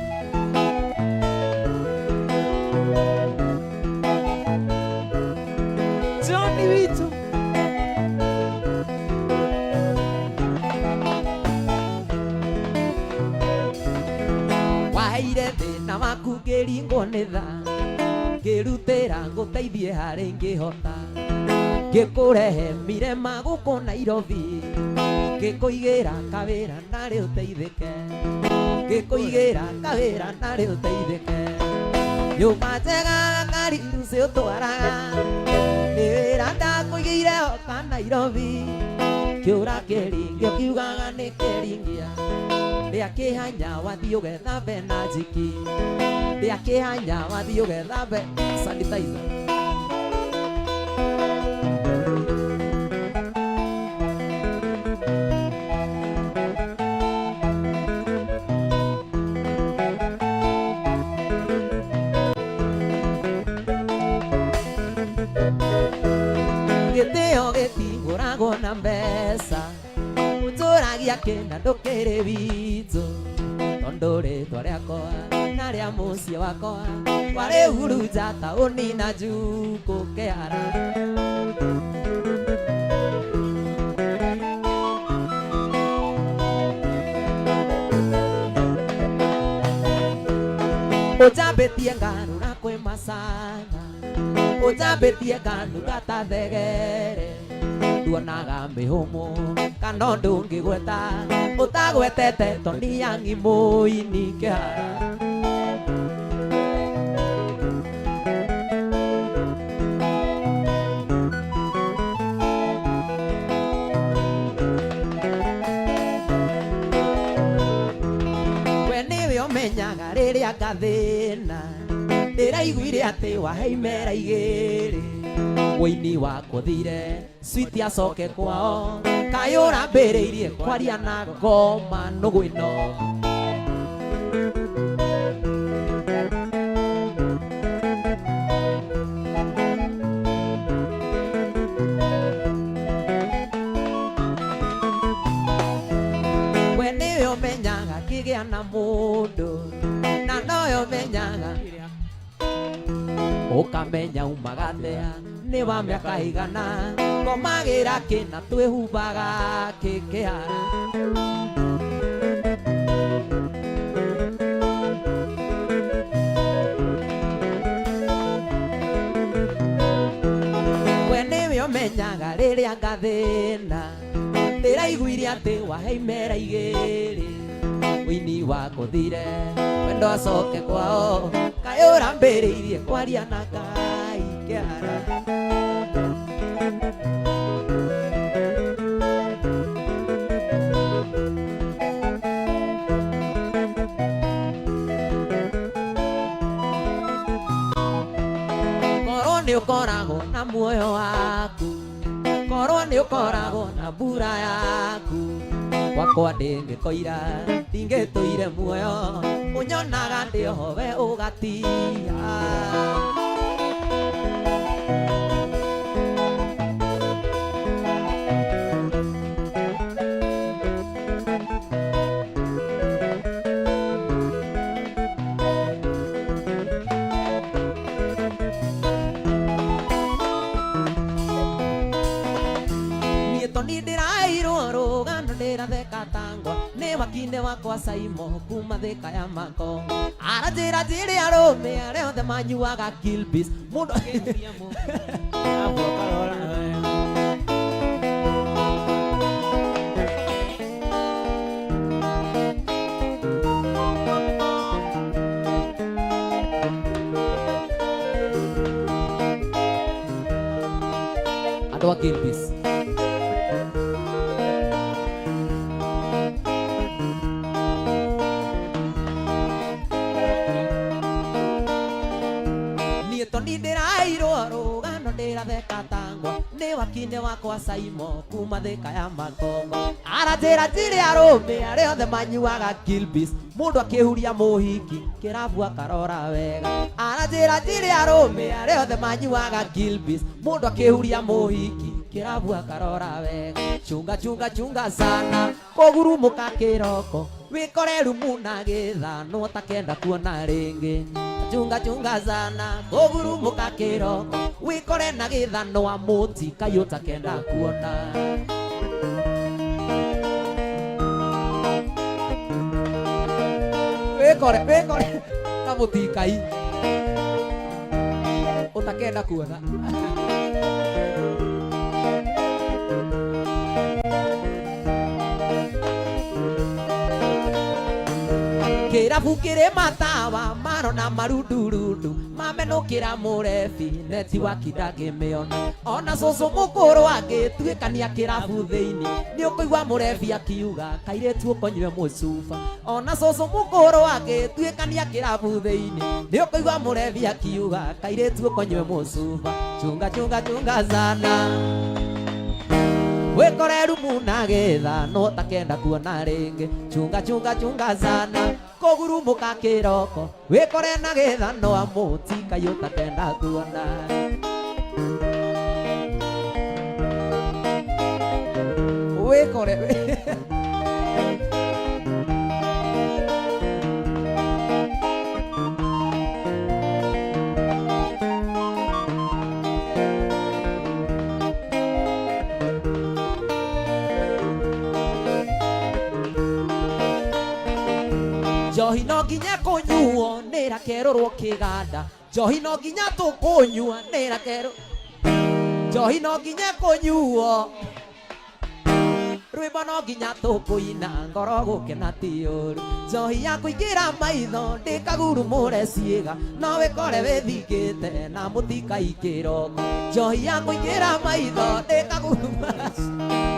Speaker 2: Johnny witũ.
Speaker 1: Waheire thĩna waku ngĩringwo nĩ tha Ngĩrutĩra ngũteithie harĩa ingĩhota Ngĩkũrehe mirema gũkũ Nairobi Ngĩkũigĩra kawĩra narĩ ũteithĩke Ngĩkũigĩra kawĩra narĩ ũteithĩke Nyũmba njega gakari Lucy ũtwaraga Nĩ wĩra ndakũigĩire oka Nairobi Kĩũra kĩringio kiugaga nĩ kĩringia Rĩa kĩhanya wathiĩ ũgethambe na njiki Rĩa kĩhanya wathiĩ ũgethambe sanitizer Gĩtĩo gĩtigũragwo na mbeca Ũtũragia kĩna ndũkĩrĩ witũ Tondũ rĩtwa rĩakwa na rĩa mũciĩ wakwa Warĩhurunja taũni na njukũ kĩara Ũnjambĩtie ngarũra kwĩ macana Ũnjambĩtie nganuka ta thegere Nduonaga mĩhũmũ kana ũndũ ũngĩgweta Ũtagwetete Tony Young mũini kĩhara We nĩwe ũmenyaga rĩrĩa ngathĩna Ndĩraiguire atĩ wahe imera igĩrĩ Ũini wakũthire switi acoke kwao Kaĩ ũrambĩrĩirie kwaria na ngoma nũgũ ĩno We nĩwe ũmenyaga kĩgĩa na mũndũ Na nowe ũmenyaga Ũkamenya umaga atĩa nĩ wa mĩaka igana Ngomagĩra kĩna twĩhumbaga kĩkĩhara We nĩwe ũmenyaga rĩrĩa ngathĩna Ndĩraiguire atĩ wahe imera igĩrĩ Ũini wakũthire wendo acoke kwao Kaĩ ũrambĩrĩirie kwaria na Ngai kĩara Korwo nĩ ũkoragwo na muoyo waku, korwo nĩ ũkoragwo na mbura yaku, gwakwa ndĩngĩkoira ndingĩtũire muoyo, ũnyonaga ndĩ oho we ũgatia. Niĩ toni ndĩrairwo rũgano ndĩratheka tangwa nĩ wakinde wakwa Saimo kuma Thika ya Makongo, aranjĩra njĩre arũme arĩa othe manyuaga Gilbis mũndũ.
Speaker 2: Hapo akarora wega.
Speaker 1: Andũ a Gilbis. Niĩ toni ndĩrairwo rũgano ndĩratheka tangwa nĩ wakinde wakwa Saimo kuma Thika ya Makongo, aranjĩra njĩre arũme arĩa othe manyuaga Gilbis mũndũ akĩhuria mũhiki kĩrabu akarora wega, aranjĩra njĩre arũme arĩa othe manyuaga Gilbis mũndũ akĩhuria mũhiki kĩrabu akarora wega. Chunga chunga chunga sana kũgurumũka kĩroko wĩkore rumu na gĩthanwo takenda kuona rĩngĩ. Chunga chunga sana kũgurumũka kĩroko wĩkore na gĩthanwa mũtikai ũtakenda kuona. Wĩkore wĩkore na mũtikai ũtakenda kuona. Kĩrabu kĩrĩ matawa marona marundurundu mamenũkĩra mũrebi netiwaki ndangĩmĩona, ona cũcũ mũkũrũ angĩtuĩkania kĩrabu thĩinĩ nĩ ũkũigua mũrebi akiuga kairĩtu ũkonyue mũcuba, ona cũcũ mũkũrũ angĩtuĩkania kĩrabu thĩinĩ nĩ ũkũigua mũrebi akiuga kairĩtu ũkonyue mũcuba. Chunga chunga chunga sana wĩkore rumu na gĩthano takenda kuona rĩngĩ. Chunga chunga chunga sana kũgurumũka kĩroko wĩkore na gĩthano amũtikai ũtakenda kuona. Wĩkore njohi no nginya kũnyuo nĩrakerũrwo kĩganda, njohi no nginya tũkũnyua nĩrakerũ, njohi no nginya kũnyuo, rwĩmbo no nginya tũkũina ngoro gũkena ti ũru, njohi ya kũingĩra maitho ndĩkagurumũre ciĩga no wĩkore wĩthingĩte na mũtikai kĩroko, njohi ya kũingĩra maitho ndĩkagurumũre.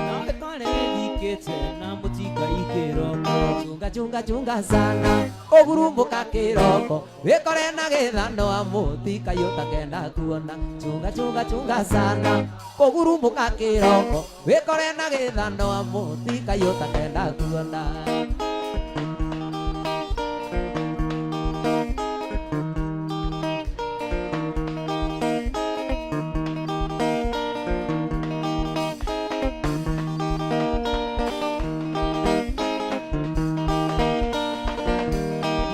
Speaker 2: Nawe kore wĩthikĩte na mũtikai kĩroko.
Speaker 1: Chunga chunga chunga sana kũgurumũka kĩroko wĩkore na gĩthano amũtikai ũtakenda kuona. Chunga chunga chunga sana kũgurumũka kĩroko wĩkore na gĩthano amũtikai ũtakenda kuona.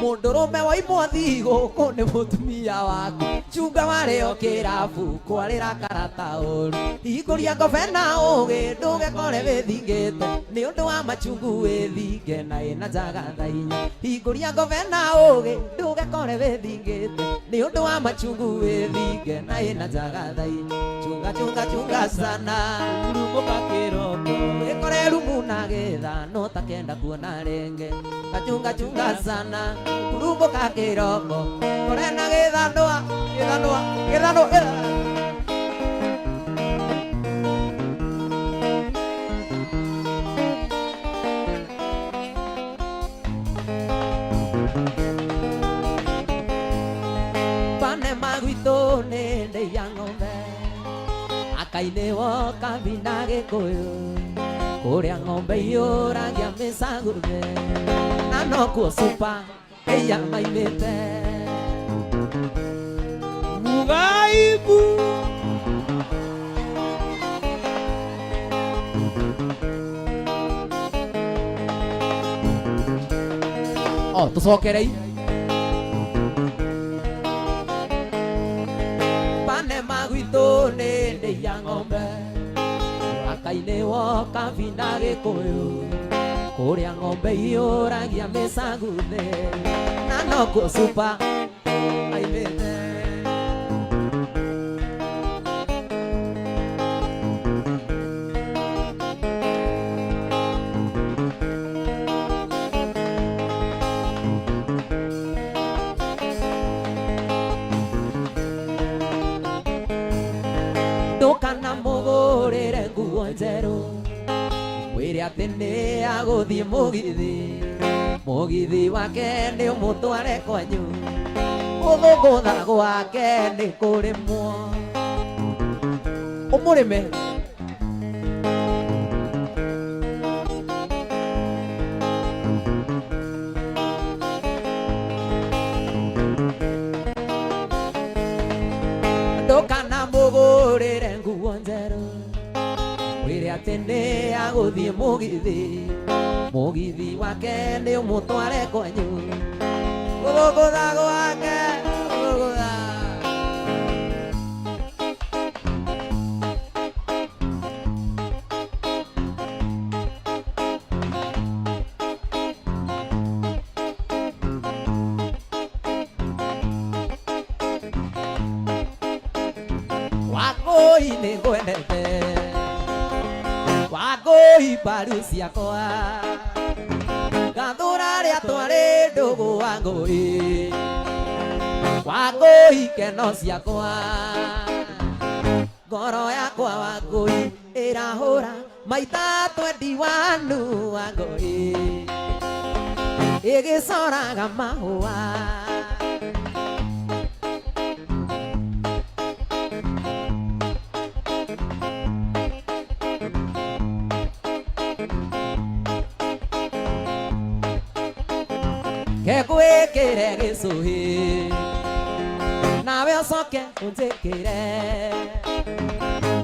Speaker 1: Mũndũrũme waimwo thigũkũ nĩ mũtumia waku, chunga warĩo kĩrabu kwarĩra karata ũru, hingũria ngobe na ũgĩ ndũgekore wĩthingĩte nĩ ũndũ wa machungu wĩthinge na ĩna njaga thaa inya, hingũria ngobe na ũgĩ ndũgekore wĩthingĩte nĩ ũndũ wa machungu wĩthinge na ĩna njaga thaa inya. Chunga chunga chunga sana
Speaker 2: Kũgurumũka kĩroko
Speaker 1: wĩkore rumu na gĩthano takenda kuona rĩngĩ. Kachunga chunga sana kurumũka kĩroko kore na gĩthanũa gĩthanũa gĩthanũa. Mũhaka-inĩ woka na Gĩkũyũ kũrĩa ng'ombe iyũragia mĩcagũthe na nokuo supa ĩya maimĩte.
Speaker 2: Mugaibu.
Speaker 1: O tũcokerei pane magwitũ nĩ ndĩia ng'ombe mũhaka-inĩ woka na Gĩkũyũ kũrĩa ng'ombe iyũragia mĩcagũthe na nokuo supa aimĩte. Ndũkana mũgũrĩre nguo njerũ mwĩre atĩ nĩ agũthiĩ mũgithi mũgithi wake nĩ ũmũtware kwanyu gũthũngũtha gwake nĩ kũrĩmwo ũmũrĩme. Ndũkana mũgũrĩre nguo njerũ mwĩre atĩ nĩ agũthiĩ mũgithi mũgithi wake nĩ ũmũtware kwanyu gũthũngũtha gwake gũthũngũtha. Wangũi nĩ ngwendete Wangũi mbaru ciakwa ngathũra rĩa twarĩ ndũgũ Wangũi Wangũi keno ciakwa ngoro yakwa Wangũi ĩrahũra maita 21 Wangũi ĩgĩcoraga mahũa. Kegwĩkĩre gĩcũhĩ nawe ũcoke ũnjĩkĩre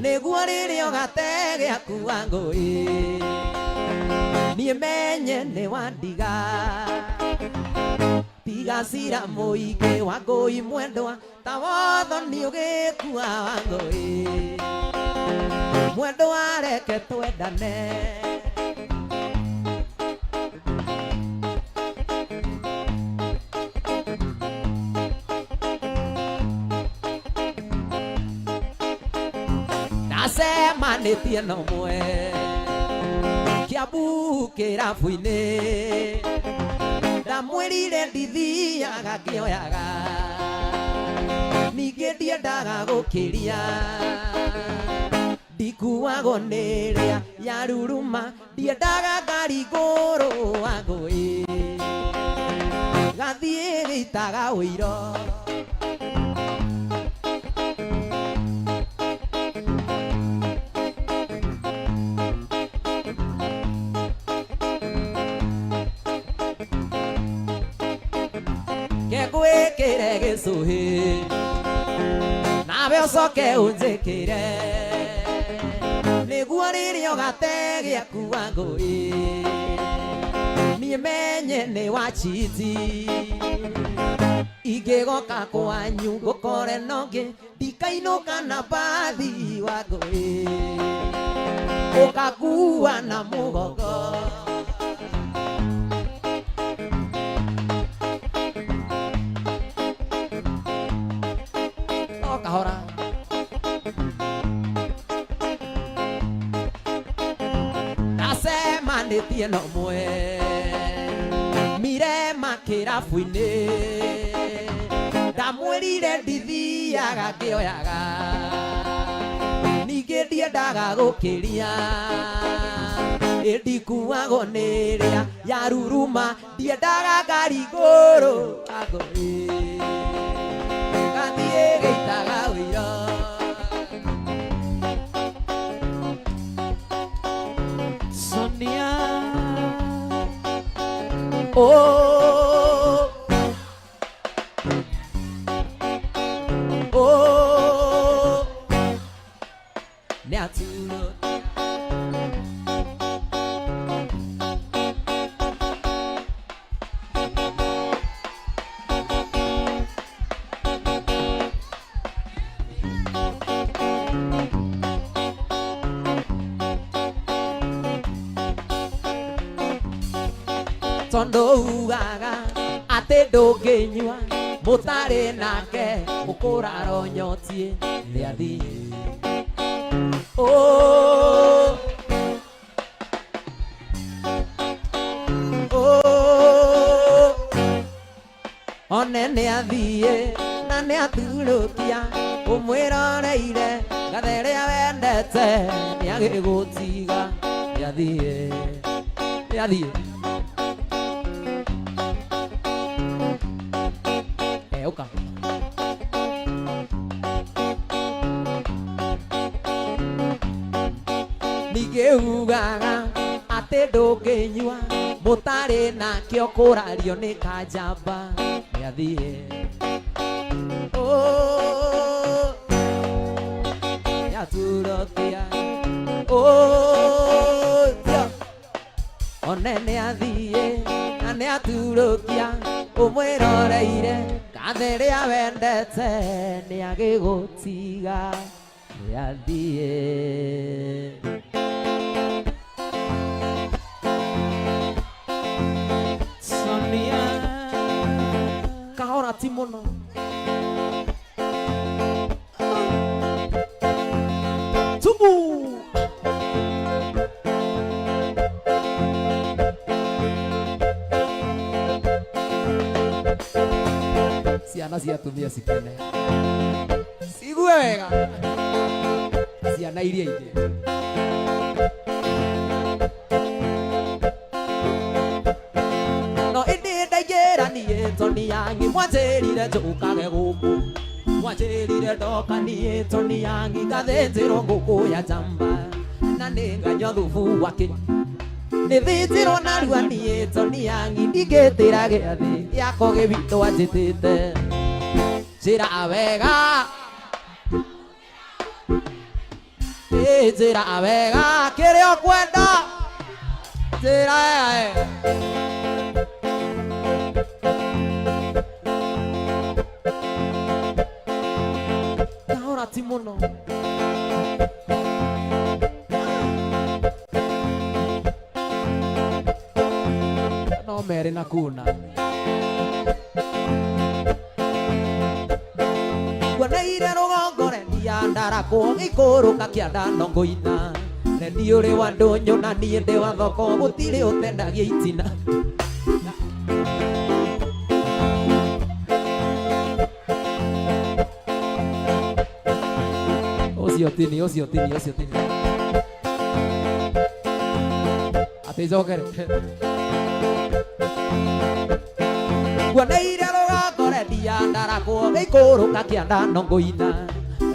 Speaker 1: nĩguo rĩrĩa ũgate gĩaku Wangũi niĩ menye nĩ wandiga tiga cira mũingĩ Wangũi mwendwa ta wotho nĩ ũgĩkua Wangũi mwendwa reke twendane. Ndacemanĩtie na ũmwe Kiambu kĩrabu-inĩ ndamwĩrire ndithiaga ngĩoyaga ningĩ ndiendaga gũkĩria ndikuagwo nĩ ĩrĩa yaruruma ndiendaga ngari ngũrũ Wangũi gathiĩ gĩitaga ũiro. Kegwĩkĩre gĩcũhĩ nawe ũcoke ũnjĩkĩre nĩguo rĩrĩa ũgate gĩaku Wangũi niĩ menye nĩ wachiti ingĩgoka kwanyu ngũkore nongĩ ndikainũka na mbathi Wangũi ũkakua na mũgongo. Kahora ndacemanĩtie na ũmwe Mirema kĩrabu-inĩ ndamwĩrire ndithiaga ngĩoyaga ningĩ ndiendaga gũkĩria ĩndikuagwo nĩ ĩrĩa yaruruma ndiendaga ngari ngũrũ Wangũi gathiĩ gĩitaga ũiro. Oh, oh, nĩaturwo. Tondũ ugaga atĩ ndũngĩnyua mũtarĩ nake ũkũrara nyotie nĩathiĩ. Oh, oh, one nĩathiĩ na nĩaturũkia ũmwĩroreire ngathe ĩrĩa wendete nĩagĩgũtiga nĩathiĩ nĩathiĩ. Ũka. Ningĩ ugaga atĩ ndũngĩnyua mũtarĩ nakĩo kũrario nĩ kanjamba nĩathiĩ. Oh, nĩaturũkia. Oh, tio. One nĩathiĩ na nĩaturũkia ũmwĩroreire ngathe ĩrĩa wendete nĩagĩgũtiga nĩathiĩ.
Speaker 2: Sonia.
Speaker 1: Kahora ti mũno. Tubu. Ciana cia atumia cikene cigue wega ciana iria ingĩ. No ĩndĩ ndaingĩra niĩ Toni yangi mwanjĩrire njũkage gũkũ mwanjĩrire ndoka niĩ Toni yangi ngathĩnjĩrwo ngũkũ ya njamba na nĩ nganyua thubu wa kĩ nĩthĩnjĩrwo narua niĩ Toni yangi ndingĩtĩra gĩathĩ gĩakwa gĩwitũ anjĩtĩte njĩra wega ĩ njĩra wega kĩrĩa ũkwenda njĩra wega. Kahora ti mũno. No merĩ na kuna guoneire rũgongo rendia ndarakwo gĩikũrũka kĩanda no ngũina rendi ũrĩ wa ndũnyũ na niĩ ndĩ wa thoko gũtirĩ ũtendagia itina. Ũcio tini ũcio tini ũcio tini atĩ njokere guoneire rũgongo rendia ndarakwo gĩikũrũka kĩanda no ngũina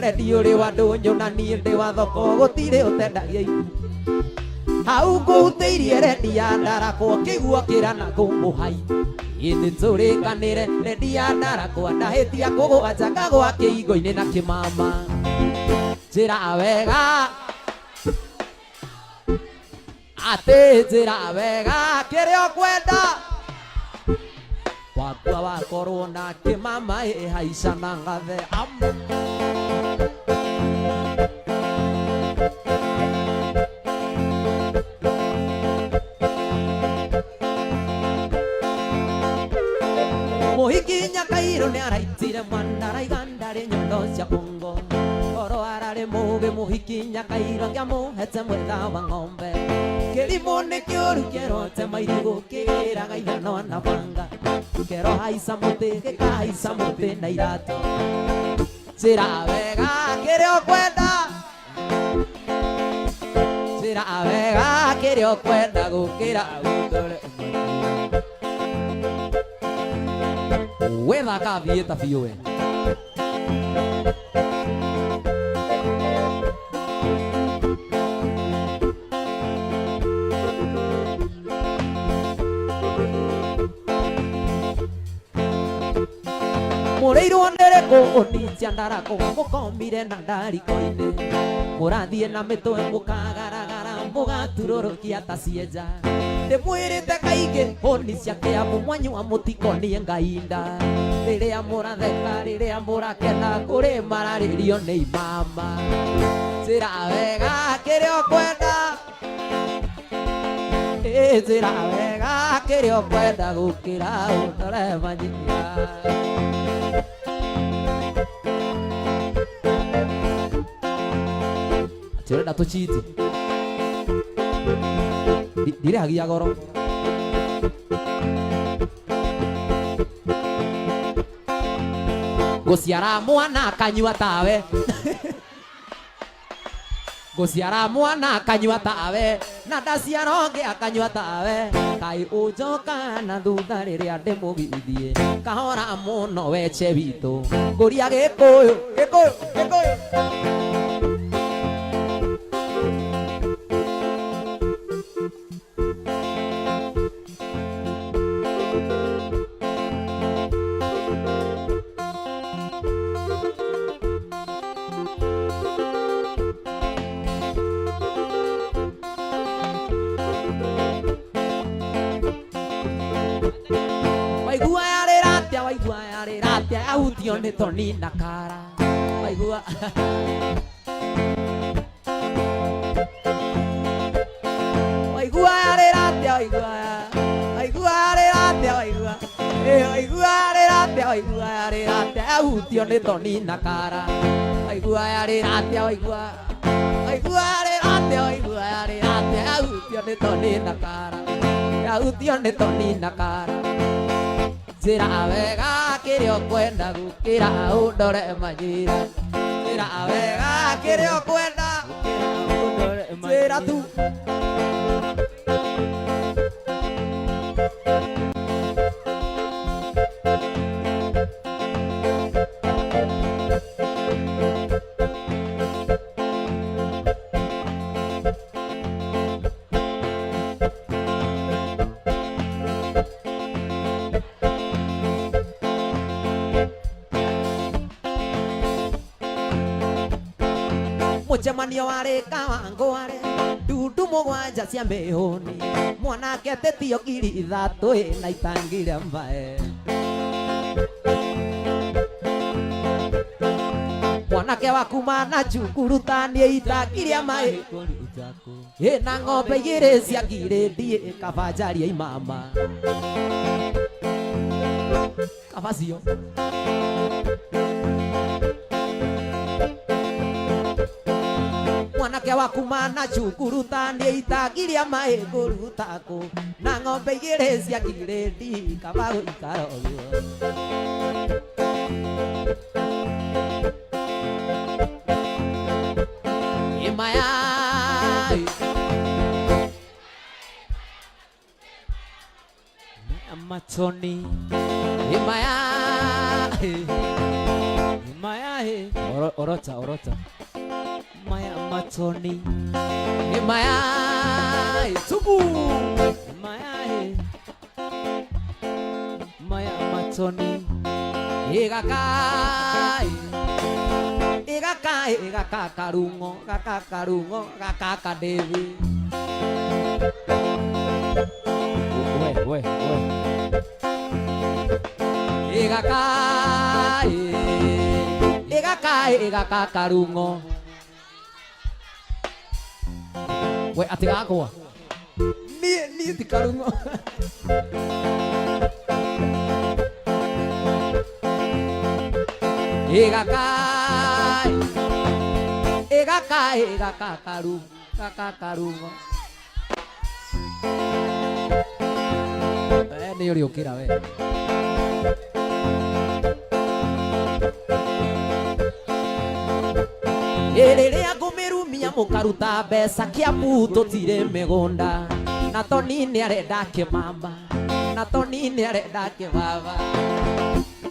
Speaker 1: rendi ũrĩ wa ndũnyũ na niĩ ndĩ wa thoko gũtirĩ ũtendagia itina hau ngũhutĩirie rendia ndarakwo kĩguo kĩra na kũmũhai ĩ nĩtũrĩkanĩre rendia ndarakwo ndahĩtia kũgũa ngagũa kĩigo-inĩ na kĩmama njĩra wega atĩ njĩra wega kĩrĩa ũkwenda wakua wakorwo na kĩmama ĩ haica na ngathe ama. Mũhiki Nyakairũ nĩaraitire mwana araiga ndarĩ nyondo cia bongo oro ararĩ mũgĩ mũhiki Nyakairũ angĩamũhete mwetha wa ng'ombe kĩrimũ nĩ kĩũru kĩerote mairigũ kĩgĩraga ithanwa na banga kĩero haica mũtĩ gĩkahaica mũtĩ na iratũ njĩra wega kĩrĩa ũkwenda njĩra wega kĩrĩa ũkwenda gũkĩra
Speaker 2: Ũndore ũmwe.
Speaker 1: We thaka thiĩta biũ we. cia ndarako mũkomire na ndariko-inĩ mũrathiĩ na mĩtwe mũkagaragara mũgaturũrũkia ta cienja ndĩmwĩrĩte kaingĩ hũni cia kĩambu mwanyua mũtikonie ngainda rĩrĩa mũratheka rĩrĩa mũrakena kũrĩ mararĩrio nĩ imama njĩra wega kĩrĩa ũkwenda njĩra wega kĩrĩa ũkwenda gũkĩra ũndore manyira atĩ ũrenda tũchiti ndirĩhagia goro gũciara mwana akanyua tawe gũciara mwana akanyua tawe na ndaciara ũngĩ akanyua tawe kaĩ ũnjoka na thutha rĩrĩa ndĩmũgithie kahora mũno weche witũ ngũria gĩkũyũ gĩkũyũ gĩkũyũ waigua yarĩratia waigua yarĩratia yahutio nĩ toni na kara waigua waigua yarĩratia waigua waigua yarĩratia waigua waigua yarĩratia waigua yarĩratia yahutio nĩ toni na kara waigua yarĩratia waigua waigua yarĩratia waigua yarĩratia yahutio nĩ toni na kara yahutio nĩ toni na kara njĩra wega kĩrĩa ũkwenda gũkĩra ũndore manyira njĩra wega kĩrĩa ũkwenda njĩra tu mũcemanio warĩ Kawangware ndundu mũgwanja cia mĩhũni mwanake etĩtio 3,000 ĩ na itangi rĩa maĩ mwanake wa kuma na cukuru tanie itangi rĩa maĩ ĩ na ng'ombe 2 cia ngirĩndi ĩ kaba njarie imama kaba cio mwanake wa kuma na cukuru tanie itangi rĩa maĩ ngũruta kũ na ng'ombe 2 cia ngirĩndi kaba gũikara ũguo imaya
Speaker 2: matoni
Speaker 1: imaya
Speaker 2: imaya orota orota maya matoni
Speaker 1: imaya tubu
Speaker 2: maya maya matoni
Speaker 1: igaka igaka igaka karungo gaka karungo gaka kadevi
Speaker 2: we we we
Speaker 1: igaka igaka igaka karungo we atigakwa niĩ ti karungo igaka igaka igaka karungo gaka karungo nĩ ũrĩũkĩra we rĩrĩa ngũmĩrumia mũkaruta mbeca Kiambu tũtirĩ mĩgũnda na Toni nĩarenda kĩmama na Toni nĩarenda kĩmama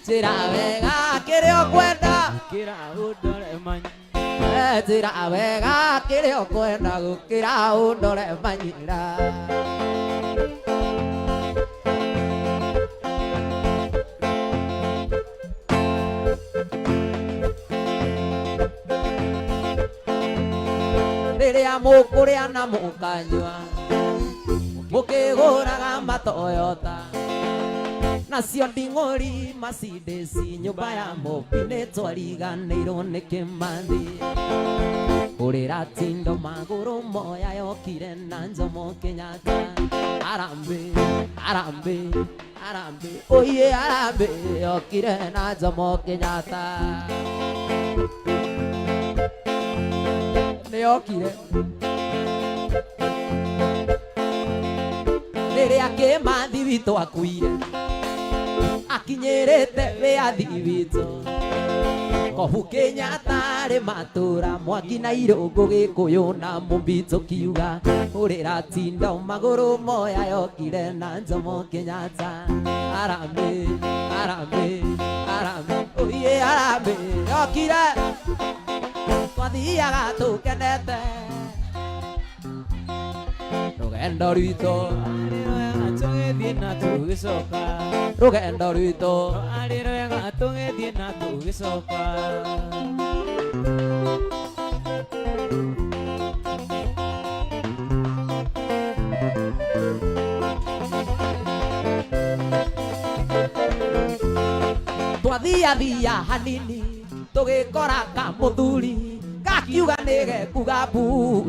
Speaker 1: njĩra wega kĩrĩa ũkwenda
Speaker 2: gũkĩra ũndore manyira
Speaker 1: njĩra wega kĩrĩa ũkwenda gũkĩra ũndore manyira Rĩrĩa mũkũrĩa na mũkanyua mũkĩgũraga matoyota nacio nding'ori macindĩci nyũmba ya mũmbi nĩ twariganĩirwo nĩ kĩmathi ũrĩra tindo magũrũ moya yokire na Jomo Kenyatta arambe arambe arambe oye arambe yokire na Jomo Kenyatta nĩ yokire rĩrĩa kĩmathi witũ akuire akinyĩrĩte wĩyathi witũ kobu Kenyatta rĩ matũra mwaki na irũngũ gĩkũyũ na mũmbi tũkiuga ũrĩra tindo magũrũ moya yokire na Jomo Kenyatta arambe arambe arambe oye arambe yokire twathiaga tũkenete rũgendo rwitũ
Speaker 2: Rwega tũgĩthiĩ na tũgĩcoka.
Speaker 1: Rũgendo rwitũ
Speaker 2: Rwarĩ rwega tũgĩthiĩ na tũgĩcoka.
Speaker 1: Twathiathia hanini tũgĩkora kamũthuri gakiuga nĩ gekuga mbu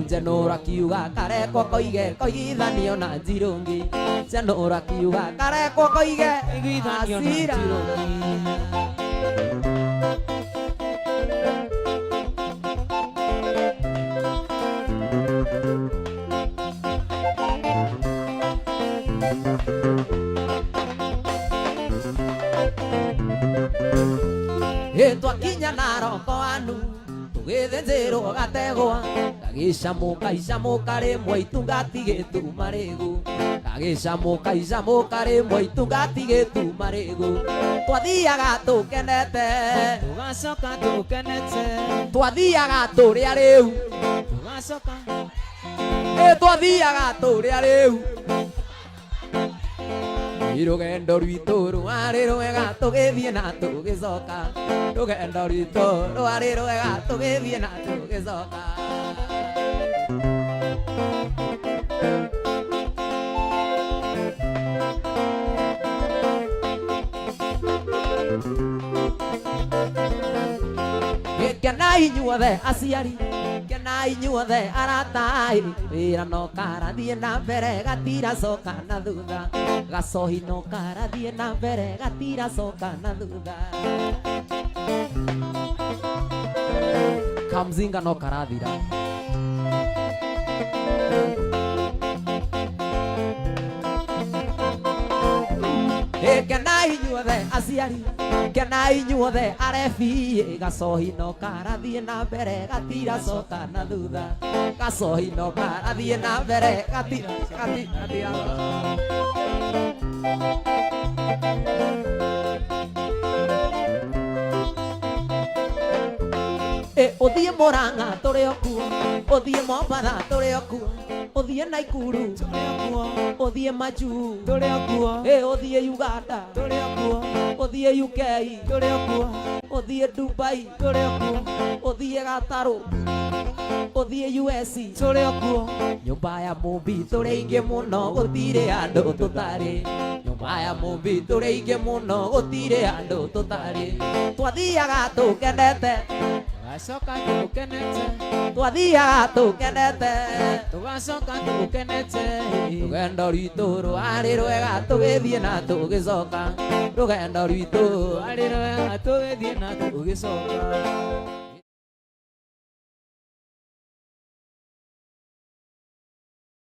Speaker 1: njenũra kiuga karekwo koige koigithanio na njirũngi njenũra kiuga karekwo koige
Speaker 2: Iguithanio na
Speaker 1: hasira.
Speaker 2: Njirũngi.
Speaker 1: Ĩ twakinya Naroko anu tũgĩthĩnjĩrwo gategwa gagĩcamũka icamũka rĩmwe itungatigĩtuma rĩgu gagĩcamũka icamũka rĩmwe itungatigĩtuma rĩgu twathiaga tũkenete
Speaker 2: Tũgacoka tũkenete.
Speaker 1: Twathiaga tũrĩa rĩu
Speaker 2: Tũgacoka.
Speaker 1: Ĩ twathiaga tũrĩa rĩu rũgendo rwitũ rwarĩ rwega tũgĩthiĩ na tũgĩcoka rũgendo rwitũ rwarĩ rwega tũgĩthiĩ na tũgĩcoka. Kenai inyuothe aciari kenai inyuothe arata wĩra no karathiĩ na mbere gatiracoka na thutha gacohi no karathiĩ na mbere gatiracoka na thutha kamzinga no karathira. Kenai inyuothe aciari kenai inyuothe arebi gacohi no karathiĩ na mbere gatiracoka na thutha gacohi no karathiĩ na mbere gatira. Ĩ ũthiĩ Mũrang'a tũrĩ o kuo ũthiĩ Mombatha tũrĩ o kuo ũthiĩ Naikuru
Speaker 2: Tũrĩ o kuo.
Speaker 1: Ũthiĩ Majuu
Speaker 2: Tũrĩ o kuo.
Speaker 1: Ĩ ũthiĩ Uganda
Speaker 2: Tũrĩ o kuo.
Speaker 1: Ũthiĩ UK
Speaker 2: Tũrĩ o kuo.
Speaker 1: Ũthiĩ Dubai
Speaker 2: Tũrĩ o kuo.
Speaker 1: Ũthiĩ Gatarũ ũthiĩ US
Speaker 2: Tũrĩ o kuo.
Speaker 1: Nyũmba ya mũmbi tũrĩ aingĩ mũno gũtirĩ andũ tũtarĩ nyũmba ya mũmbi tũrĩ aingĩ mũno gũtirĩ andũ tũtarĩ twathiaga tũkenete
Speaker 2: Tũgacoka tũkenete.
Speaker 1: Twathiaga tũkenete
Speaker 2: Tũgacoka tũkenete.
Speaker 1: Rũgendo rwitũ rwarĩ rwega tũgĩthiĩ na tũgĩcoka rũgendo rwitũ
Speaker 2: Rwarĩ rwega tũgĩthiĩ na tũgĩcoka.